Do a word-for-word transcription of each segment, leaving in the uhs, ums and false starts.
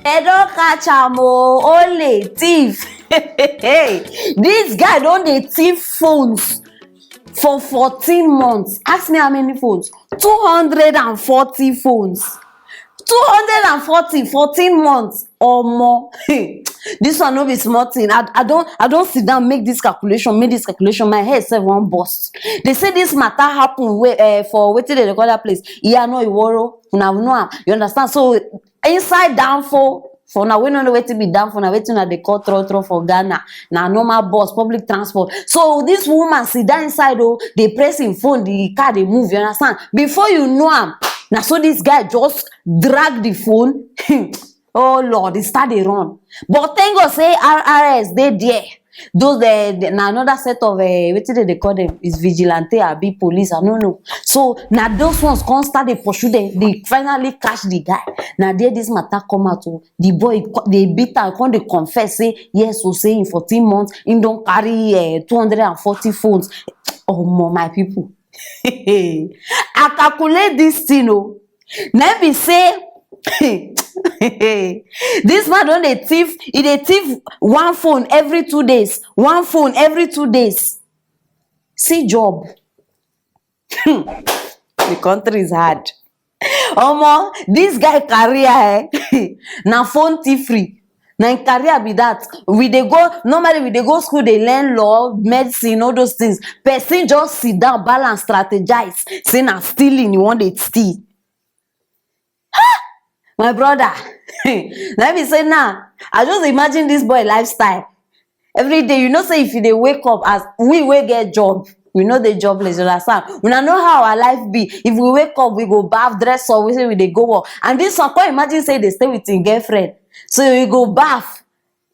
Dem don catch am o, ole thief. This guy don dey thief phones for fourteen months. Ask me how many phones. Two hundred and forty phones. Two hundred and forty, fourteen months. Omo. This one no be small thing. I, I don I don sit down make this calculation, make this calculation. My head sef wan burst. They say this matter happen wey, eh, for wetin dem dey call that place? Iyano Iworo. Una know am. You understand? So inside danfo, for una wey no know wetin be danfo, na wetin una dey call trotro for Ghana. Na normal bus, public transport. So this woman sit down inside o, dey press im phone, the car dey move, you understand? Before you know am, na so this guy just drag the phone. Oh Lord, e start dey run. But thank God say R R S dey there. Those, eh, na another set of, eh, wetin dem dey call them, is vigilante abi police, I no know. So na those ones come start dey pursue them. They finally catch the guy. Na there this matter come out o. The boy co- dey beat am, come dey confess say yes o, say in fourteen months he don carry, eh, two hundred and forty phones. Omo, my people. I calculate this thing o. Na be say this man don dey thief, e dey thief one phone every two days, one phone every two days. See job. The country is hard. Omo, this guy career, eh, na phone thievery. Na im career be that. We dey go, normally we dey go school, dey learn law, medicine, all those things. Person just sit down, balance, strategize. Say na stealing you wan dey steal. My brother, let me say now, I just imagine this boy lifestyle. Every day, you know say if you dey wake up, as we wey get job, we no dey jobless, you understand? Una know how our life be. If we wake up, we go baff, dress up, we say we dey go work. And this one, come imagine say they stay with im girlfriend. So you go baff,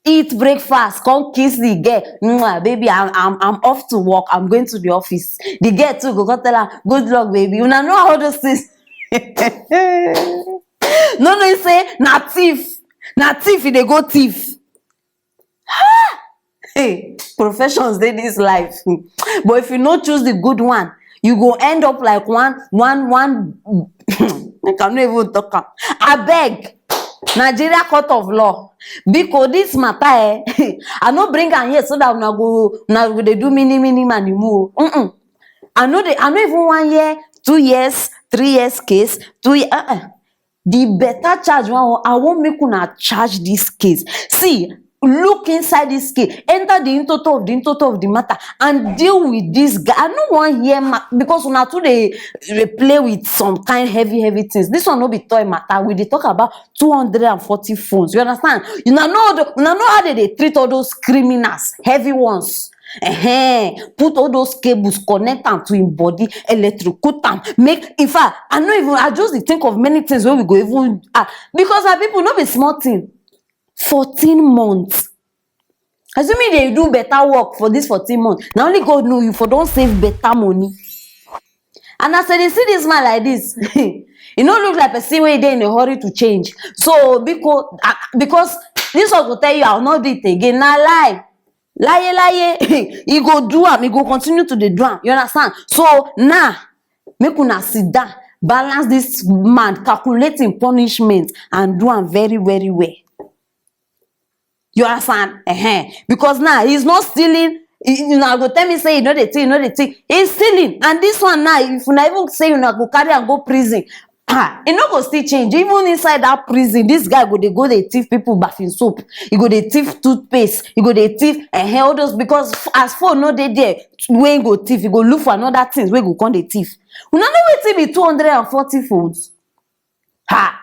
eat breakfast, come kiss the girl. Mwah, baby, I'm, I'm, I'm off to work. I'm going to the office. The girl too go come tell her, "Good luck, baby." Una know all those things. No, no, say na thief. Na thief, e dey go thief. Hey, professions dey this life. But if you no choose the good one, you go end up like one, one, one. Make I no even talk am. Abeg, Nigeria court of law. Biko, this matter, eh, I no bring am here so that una go, una go dey do mini, mini, manimu o. Mm-mm. I no dey, I no even wan hear two years, three years case, two years. Uh-uh. The better charge one, I wan make una charge this case. See, look inside this case, enter the intoto of the intoto of the matter, and deal with this guy. I no wan hear ma- because una too dey, dey play with some kind heavy, heavy things. This one no be toy matter. We dey talk about two hundred and forty phones. You understand? Una know the, una know how they dey treat all those criminals, heavy ones. Ehen, put all those cables, connect am to im body, electrocute am. Make, in fact, I no even, I just dey think of many things wey we go even, ah, because our people no be small thing. Fourteen months. Assuming they do better work for this fourteen months, na only God know, you for don save better money. And as I dey see this man like this, e no look like person wey dey in a hurry to change. So biko, ah, because this one go tell you, "I will not do it again." Na lie. Lie, lie. E go do am, e go continue to dey do am. You understand? So now, make una sit down, balance this man, calculating punishment, and do am very, very well. You understand? Ehen. Because now he's not stealing. He, una go tell me say you know the thing, you know the thing. He's stealing. And this one now, if una even say una go carry am go prison, ah, e no go still change. Even inside that prison, this guy go dey go dey thief people bathing soap. He go dey thief toothpaste. He go dey thief, eh, all those, because f- as phone no dey there, wey he go thief, he go look for another things wey go come dey thief. Una know wetin be two hundred and forty phones? Ha!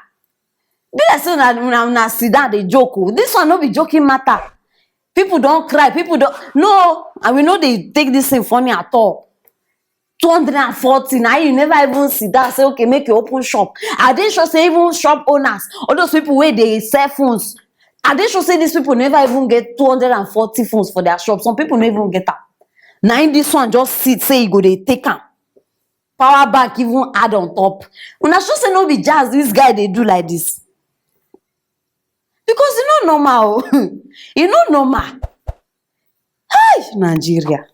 Be like say una, una, una sit down dey joke o. This one no be joking matter. People don cry. People don, no, and we no dey take this thing funny at all. Two hundred and forty, na you never even sit down say, "Okay, make you open shop." I dey sure say even shop owners, all those people wey dey sell phones, I dey sure say these people never even get two hundred and forty phones for their shop. Some people no even get am. Na im this one just sit say e go dey take am. Power bank even add on top. Una sure say no be jazz this guy dey do like this? Because e no normal o. E no normal. Hi, Nigeria.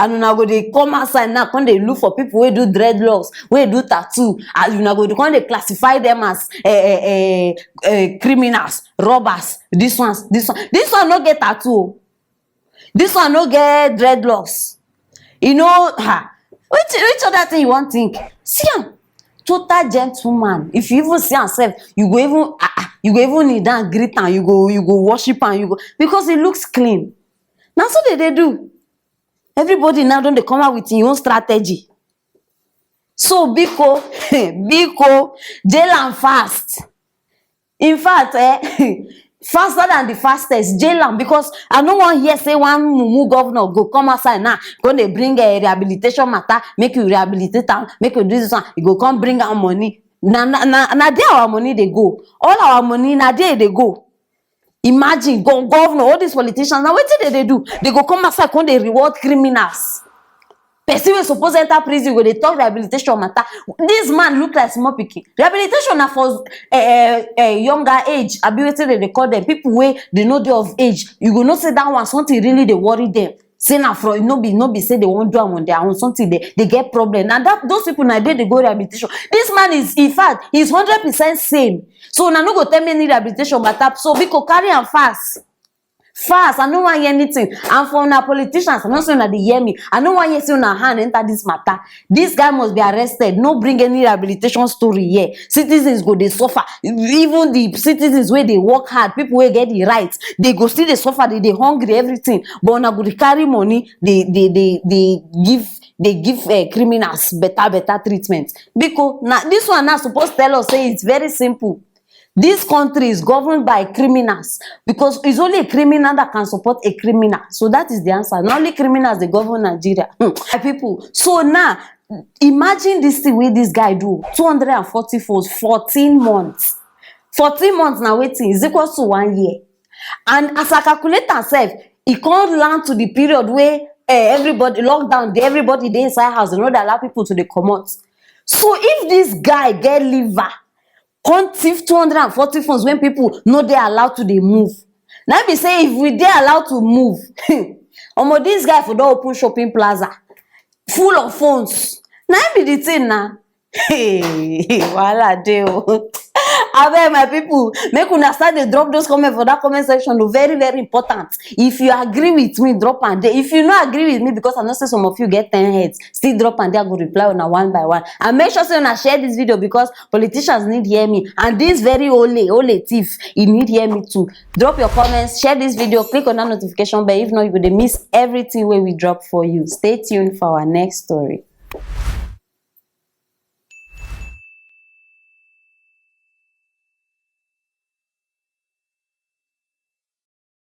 And una go dey come outside now, come dey look for people wey do dreadlocks, wey do tattoo, and una go come dey classify them as eh, eh, eh, eh, criminals, robbers, this one, this one, this one no get tattoo o. This one no get dreadlocks. You know, ha, which, which other thing you wan think? See am, total gentleman. If you even see am sef, you go even, ah, ah, you go even kneel down, greet am, you go, you go worship am, you go, because he looks clean. Na so they dey do. Everybody now don dey come out with him own strategy. So biko, biko, jail am fast. In fact, eh, faster than the fastest, jail am, because I no wan hear say one mumu governor go come outside now, go dey bring a rehabilitation matter, make you rehabilitate am, make you do this one, you go come bring am money. Na, na, na, na there our money dey go. All our money na there e dey go. Imagine, go, governor, all these politicians, na wetin they dey do? They go come outside, come dey reward criminals. Person wey suppose enter prison go dey talk rehabilitation matter. This man look like small pikin. Rehabilitation na for eh, eh, eh, younger age, abi wetin dem dey call them, people wey they no dey of age. You go know say that one, something really dey worry them. Say na from, no be, no be say they wan do am on their own, something they, they get problem. Na that, those people na there they go rehabilitation. This man is, in fact, he's hundred percent sane. So una no go tell me any rehabilitation matter. So biko, carry am fast. Fast, I no wan hear anything. And for una politicians, I no say una dey hear me. I no wan hear say una hand enter this matter. This guy must be arrested. No bring any rehabilitation story here. Citizens go dey suffer. Even the citizens wey dey work hard, people wey get the right, they go still dey suffer, they dey hungry, everything. But una go dey carry money, they, they, they, they give, they give eh, criminals better, better treatment. Biko, na this one now suppose tell us say it's very simple. This country is governed by criminals, because it's only a criminal that can support a criminal. So that is the answer. Na only criminals dey govern Nigeria. Hmm. My people, so now, imagine this thing wey this guy do. Two hundred and forty phones, fourteen months. Fourteen months na wetin? Is equals to one year. And as I calculate am sef, e come land to the period wey eh, everybody lockdown dey, everybody dey inside house, they no dey allow people to dey comot. So if this guy get liver, come thief two hundred and forty phones when people no dey allowed to dey move. Na be say if we dey allowed to move, omo, this guy for don open shopping plaza full of phones. Na be the thing na. Hey, wahala dey o. Abeg, my people, make una start dey drop those comments for that comment section o. Very, very important. If you agree with me, drop am there. If you no agree with me, because I know say some of you get ten heads, still drop am there. I go reply una one by one. And make sure say una share this video, because politicians need hear me. And this very ole, ole thief, he need hear me too. Drop your comments, share this video, click on that notification bell. If not, you go dey miss everything wey we drop for you. Stay tuned for our next story.